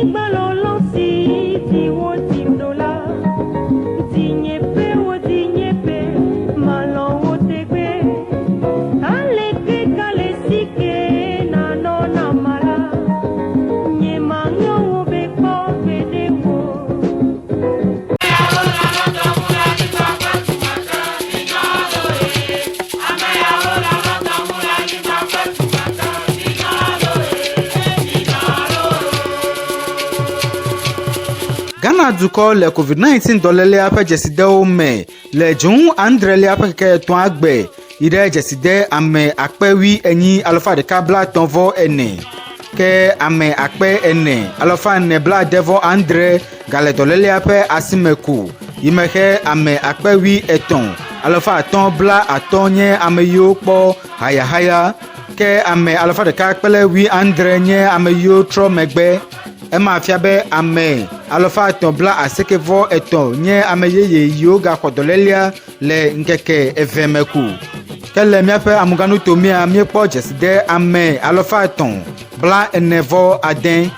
Anyigba lɔlɔ si dzi wodzim ɖo la, dinyeƒe wo dinyeƒe, malɔ̃ wo tegbee. Aleke gale si ke nanɔ nam la, nyemaŋlɔ wo be kpɔ gbeɖe o. Ghana dukɔ le COVID-19 dɔlélea ƒe dzesidewo me le dzonu adrelia ƒe keke etɔ̃a gbe yi ɖe dzeside ame akpe wuienyi alafa ɖeka blaetɔ̃ vɔ ene. Ke ame akpe ene alafa ene blaade vɔ adre gale dɔlélea ƒe asime ko yi me xe ame akpe wuietɔ̃ alafa atɔ̃ blaatɔ̃ nye ame yiwo kpɔ hayahaya ke ame alafa ɖeka kple wuiadre nye ame yiwo trɔ megbe. Ema fia be ame alafa etɔ̃ blaasieke vɔ etɔ̃ nye ame yeye yiwo gaxɔ dɔlélea le ŋkeke eve me ko. Ke le míaƒe amuganutomea, míekpɔ dzeside ame alafa etɔ̃ blaene vɔ ade.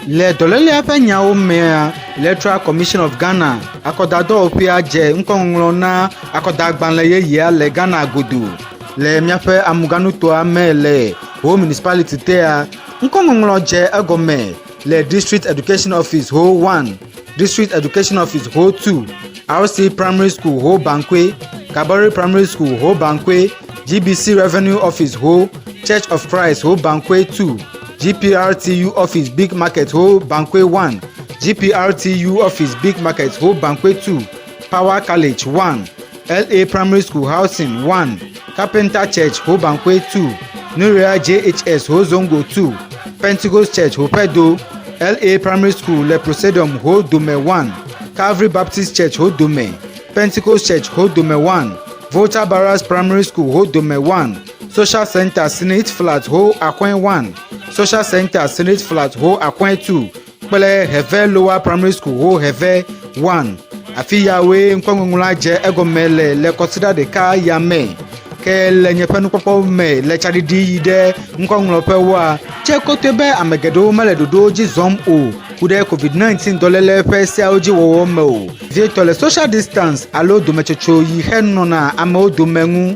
Le dɔlélea ƒe nyawo mea, Electoral Commission of Ghana akɔdadɔwɔƒea dze ŋkɔŋɔŋlɔ na akɔdagbalẽ yeyea le Ghana godoo. Le míaƒe amuganutoa me le Ho Municipality tea, ŋkɔŋɔŋlɔ dze egɔme le District Education Office Ho 1, District Education Office Ho 2, RC Primary School Ho Bankwe, Kabori Primary School Ho Bankwe, GBC Revenue Office Ho, Church of Christ Ho Bankwe 2, GPRTU Office Big Market Ho Bankwe 1, GPRTU Office Big Market Ho Bankwe 2, Power College 1, LA Primary School Housing 1, Carpenter Church Ho Bankwe 2, Nuria JHS Ho Zongo 2, Pentecost Church Ho Pedo, LA Primary School Leprosedum Ho Dome 1, Calvary Baptist Church Ho Dome, Pentecost Church Ho Dome 1, Volta Barras Primary School Ho Dome 1, Social Center Senate Flat Ho Akwen 1, Social Center Senate Flat Ho Akwen 2 kple Heve Lower Primary School Ho Heve 1. Afi yawoe ŋkɔŋɔŋlɔa dze egɔme le le kɔsiɖa ɖeka ya me. Ke le nye ƒe nukpɔkpɔ me le tsaɖiɖi yi ɖe ŋkɔŋlɔƒewoa, dze kɔtɔe be ame geɖewo mele ɖoɖowo dzi zɔm o ku ɖe COVID-19 dɔléle ƒe seawo dzi wɔwɔ me o. Vietɔ le social distance alo dometsotso yi henɔna amewo dome ŋu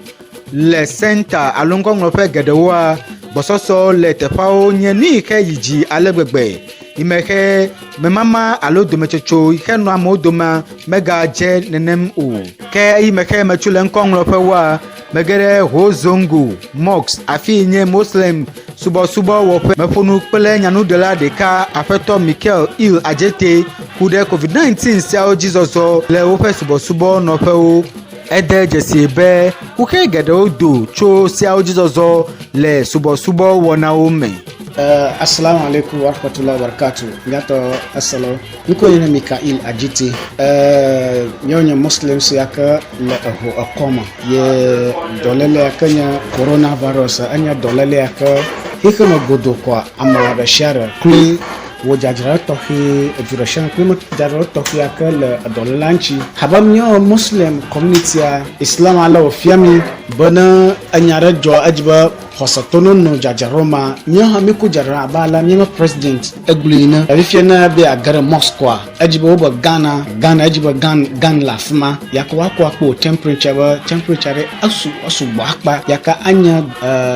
le sɛnta alo ŋkɔŋlɔƒe geɖewoa, gbɔsɔsɔ le teƒeawo nye nu yi ke yi dzi ale gbegbe. Yi me xe memama alo dometsotso yi ke nɔa amewo domea megadze nenem o. Ke eyi me xe metso le ŋkɔŋlɔƒewoa, mege ɖe Hozongo Mosque, afi yi nye Moslem subɔsubɔwɔƒe. Meƒo nu kple nyanuɖela ɖeka, Aƒetɔ Mikel Il Adjetey, ku ɖe COVID-19 siawo dzi zɔzɔ le woƒe subɔsubɔnɔƒewo. Ede dzesii be kuxi geɖewo do tso seawo dzi zɔzɔ le subɔsubɔwɔnawo me. Uh, assalamu alaikum wa rahmatullahi wa barakatuh. Miatɔ eselo. Ŋkɔ nye Mikael Ajiti. Uh, míawo nye Muslims ya ke le eho ekɔme. Ye dɔléle ya ke nye coronavirus enye dɔléle ya ke xexeme godoo kɔa ame ɖe sia ɖe kloe Wò dzadzraɖo tɔxɛ, edu ɖe sia kple dzadzraɖo tɔxɛ ke le edɔléla ŋuti. Abe míawo Muslim communitya, Islam ale wòfia mí be ne enya ɖe dzɔ edzi be xɔsetɔ no nɔ dzadzraɖo ma, míawo hã míku dzadzraɖo abe ale míaƒe president egblɔe ene. Fifia ne be yeage ɖe mosque-a, edzi be wobe Ghana, Ghana, edzi be Ghan, Ghan le afi ma. Yake woakɔ akpɔ wò temperature be temperature ɖe esu esugbɔ akpa yake anye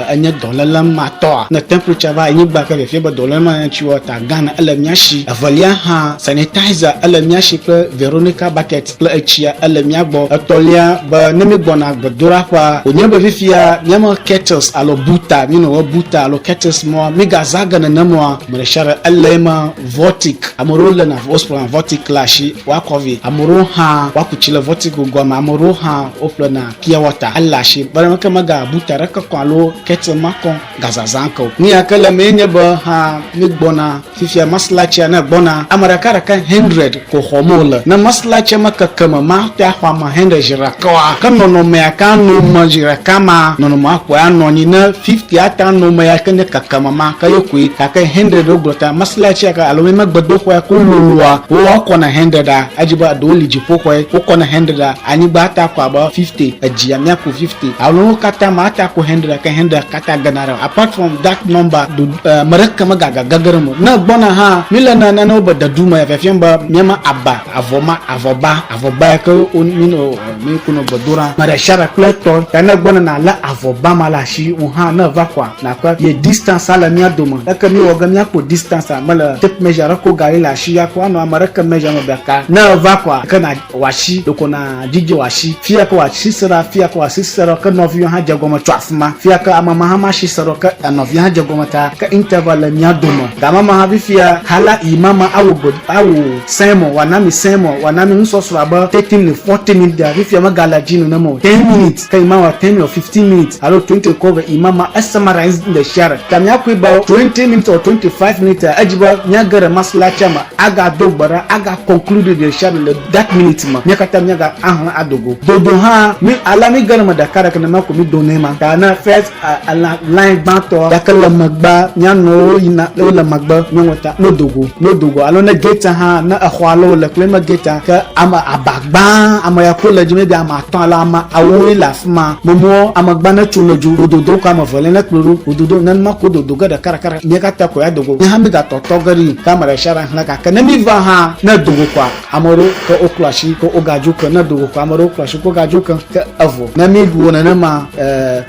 enye dɔléle ma tɔa. Ne temperature va anyigba ke fifia be dɔléle ma ŋuti wɔ ta Ghana ele mía si. Evelia hã sanitizer ele mía si kple Veronica bucket kple etsia ele mía gbɔ. Etɔ̃lia be ne mígbɔna gbedoɖaƒea wònye be fifia míame kettles alo buta míenɔ be buta alo kettles mɔa mígazã ge nenemoa ame ɖe sia ɖe ele eme. Vortic, ame ɖewo léna woƒlena vortic le asi woakɔ vɛ. Ame ɖewo hã woaku tsi le vortic gɔme. Ame ɖewo hã woƒlena pure water ele asi be ke mega bu ta ɖeke kɔ alo kettle ma kɔ gazazã ke o. Nu ya ke le eme nye be hã mígbɔna fifia maslacia ne gbɔna ame ɖeka ɖeka hundred ko xɔm wole. Ne maslacia me keke me ma te axɔ ame hundred zi ɖeka oa, ke nɔnɔmea ke anɔ eme zi ɖeka ma nɔnɔmea koe anɔ anyi ne. 50 ata nɔ me ya ke nye kekeme ma ke ye koe gake 100 wogblɔ ta maslachi ke alo míaƒe gbedoxɔa ko loloa wowɔkɔna 100 a edzi be eɖewo li dziƒoxɔe wokɔna 100 a anyigba ata kɔ abe 50 edzia míaku 50 alo wo katã ma ata ku 100 ke 100 katã gena ɖe apart from that number do ame ɖeke megaga gege ɖe me ne gbɔna hã míle na nanewo be dedu me fiafiam be míama aba avɔ ma avɔba avɔba yi ke wo mi no mi kunɔ gbe do ɖa ame ɖe sia ɖe kple etɔ ta ne gbɔna na lé avɔba ma le asi wò hã ne eva kɔa nakpɔ ye distance le mía dome leke mi wɔ ge míakpɔ distance mele tape measure ɖe ko gali le asi ya ko anɔ ame ɖeke measure me ɖeka ne eva kɔa ke na wòasi ɖeko na dzidze wòasi fia ke wòasi se ɖa fia ke wòasi se ɖa ke nɔviwo hã dze gɔme tso afi ma fia ke ame ma hã ma si se ɖo ke enɔvia hã dze gɔme ta ke interval le mía dome game ma hã fifia hala yi ma ma awu gbe awu sermon wòana mi sermon wòana mi nusɔsrɔ̃ abe 30 minutes 40 minutes ɖea fifia megale dzi nenema o 10 minutes ke ima wɔ 10 or 15 minutes alo 20 kɔ ve ima ma esummarize ɖe sia ɖe ta míakpɔe be 20 minutes or 25 minutes edzi be míage ɖe maslatia me agado gbe ɖa aga conclude ɖe sia ɖe le that minute me mía katã míaga ahlẽ ado go dodo hã mi ala mi ge ɖe me ɖeka ɖeka nema ko mi do nɛ ma ta ne first ala line gbãtɔ gake le megbea míanɔwo yina wole megbe nyɔnu ta no do go no do go alo ne gate hã ne exɔ alo le kple me gate ke ame aba gbã ame ya ko le dzi maybe ame atɔ̃ alo ame awoe le afi ma momɔ ame gbã ne tso ne dzo wododo ko ame evelia ne kplɔ ɖo wododo nenema ko dodo ge ɖeka ɖeka mía katã ko ya do go mía hã mi gatɔtɔ ge ɖi ke ame ɖe sia ɖe xlẽ gake ne mi va hã ne do go koa ame ɖewo ke woklɔ asi ke wogadzo ke ne do go koa ame ɖewo klɔ asi ke wogadzo ke ke evɔ ne mi wɔ nenema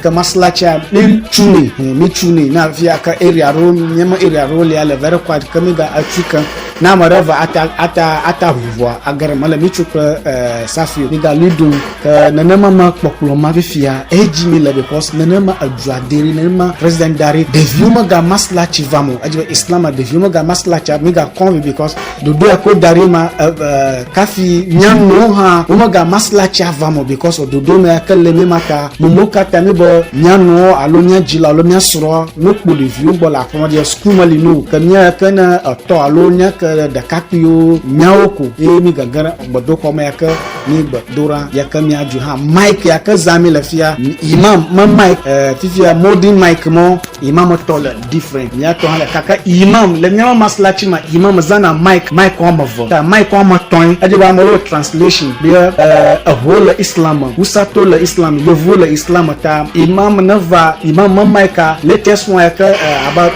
ke maslatia mi tsu nɛ mi tsu nɛ ne afia ke area ɖewo míame area ɖewo lia le very quiet ke mi ga etsu ke ne ame ɖe va ata ata ata ʋuʋua age ɖe mele mi tsu kple safi mi ga li ɖum ke nenema ma kpɔkplɔ ma fifia edzi mi le because nenema edua de ɖi nenema president da ɖi ɖeviwo mega maslachi vam o edzi be islam ɖeviwo mega maslachi mi ga kɔn because ɖoɖo ya ko da ɖi ma kafi nyɔnuwo hã womega maslachi vam o because ɖoɖo me ya ke le mi ma ta momo katã mi be nyɔnuwo alo mía dzila alo mía srɔ̃ no kpo ɖeviwo gbɔ le aƒeme ɖe suku meli no ke mía ke ne etɔ alo mía ke ɖekakpuiwo míawo ko eye mi gege ɖe gbedoxɔ me ya ke mi gbe do ɖa ya ke mía dzo hã mic ya ke zã mi le fia imam me mic fifia modern mic mɔ imam tɔ le different mía tɔ hã le kaka imam le míaƒe maslachi ma imam zãna mic mic wɔme eve ta mic wɔme etɔ̃e edze be amewo translation be eʋuwo le islam me wusato le islam yevuwo le islam ta imam ne va imam me mic a latest one ya ke abe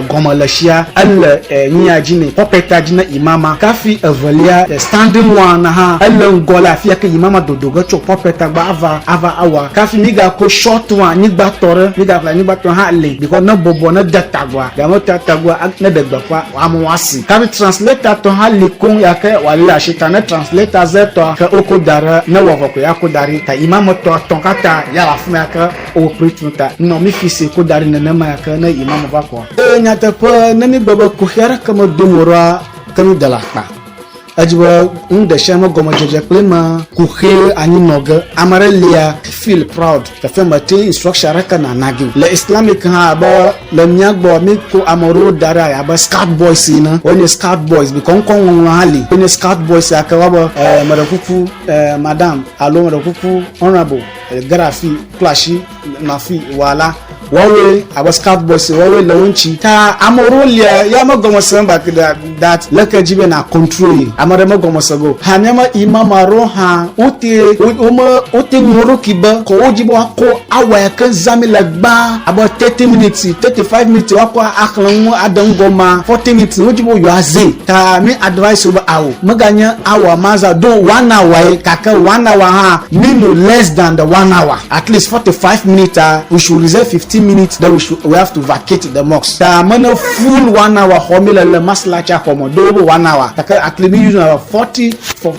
gɔme le sia ele nyia dzi nɛ pulpit dzi ne imama kafi evelia standing one hã ele ŋgɔ le afia ke imama dodo ge tso pulpit gbɔ ava ava awa kafi mi gako short one anyigba tɔ ɖe mi gaƒle anyigba tɔ hã le because ne bɔbɔ ne de tagoa game ta tagoa ne ɖe gbeƒã amewo asi kafi translator tɔ hã li koŋ ya ke wòale asi ta ne translator ze tɔa ke woko da ɖe ne wɔ vɔ ko ya ko da ɖi ta imama tɔ tɔ katã ya le afi ma ya ke wo preach nu ta nɔ mi fi si ko da ɖi nenema ya ke ne imama va kɔa. Eye nyateƒe ne mi gblɔ be kuxi aɖeke medo mo ɖoa ke mi de le akpa. Edzi be nu ɖe sia me gɔmedzedze kple ema kuxi anyi nɔ ge. Ame aɖe lia feel proud teƒe me te instruction aɖeke nana ge o. Le Islamic hã abe le mía gbɔ mi ko ame aɖewo da ɖe abe scout boys ene. Wonye scout boys because ŋkɔ ŋɔŋlɔ hã li. Wonye scout boys ya ke woabe meɖe kuku madam alo meɖe kuku honorable ge ɖe afi kple asi nɔ afi wɔ la woawoe abe scout boys woawoe le wo ŋuti ta ame aɖewo lia ya megɔme sem ba that leke dzi be na control yi ame aɖe megɔme se go ha míame imam aɖewo hã wote wome wote ŋu wo ɖokui be kɔ wo dzi be woakɔ awa ya ke zãmi le gbã abe 30 minutes 35 minutes woakɔ axlẽ nu ade ŋgɔ ma 40 minutes wo dzi be yewoaze ta mi advice wo be awo meganye awa ma za do one hour ye gake one hour hã mi no less than the one hour at least 45 minutes we should reserve 15 minutes then we have to vacate the mosque ta mene full one hour xɔ mi le le maslacha xɔ me do be one hour gake at least mi use about 40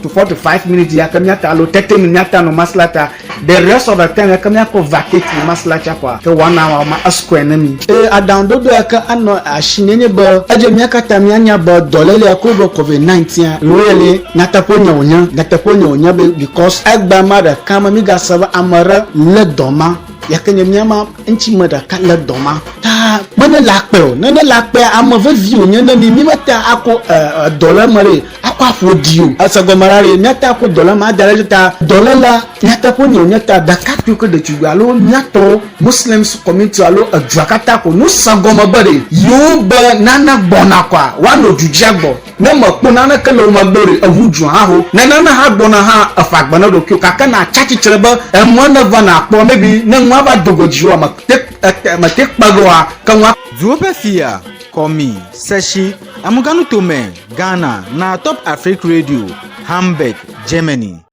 to 45 minutes ya ke miata alo 30 minutes miata no maslacha the rest of the time ya ke miakɔ vacate le maslacha kɔa ke one hour ma esquare ne mi. Eye aɖaŋuɖoɖo ya ke anɔ asi nye nye be edze mía katã míanya be dɔléle ko be COVID-19 really nyateƒe nye wònye nyateƒe nye wònye be because egbe ma ɖeka me mi gase be ame ɖe lé dɔ ma ya ke nye míama ŋuti me ɖeka lé dɔ ma ta mene le akpe o nene le akpe ame vevi wònye ne mi mi mete akɔ dɔ le eme ɖe akɔ Makɔ aƒo ɖi o. Ese gɔme la ɖe, míate akɔ dɔléle ma da ɖe edzi ta dɔlélea nyateƒe nye wònye ta ɖekakpuiwo kple ɖetugbui alo míatɔwo Muslims community alo edua katã ko nu se gɔme be ɖe yewo be nane gbɔna kɔa woanɔ du dzi agbɔ. Ne mèkpɔ naneke le wo megbe o ɖe, eŋu dzua hã ho. Ne nane hã gbɔna hã, eƒe agbe na ɖokuiwò. Gake nàtsi atsitre be emɔa neva nàkpɔ, maybe ne nua va do go dziwòa, mète mète kpe ge oa, ke nua. Duwo ƒe fia, Kɔmi, Sɛshi, Amuganutome, Ghana, na Top Afrique Radio, Hamburg, Germany.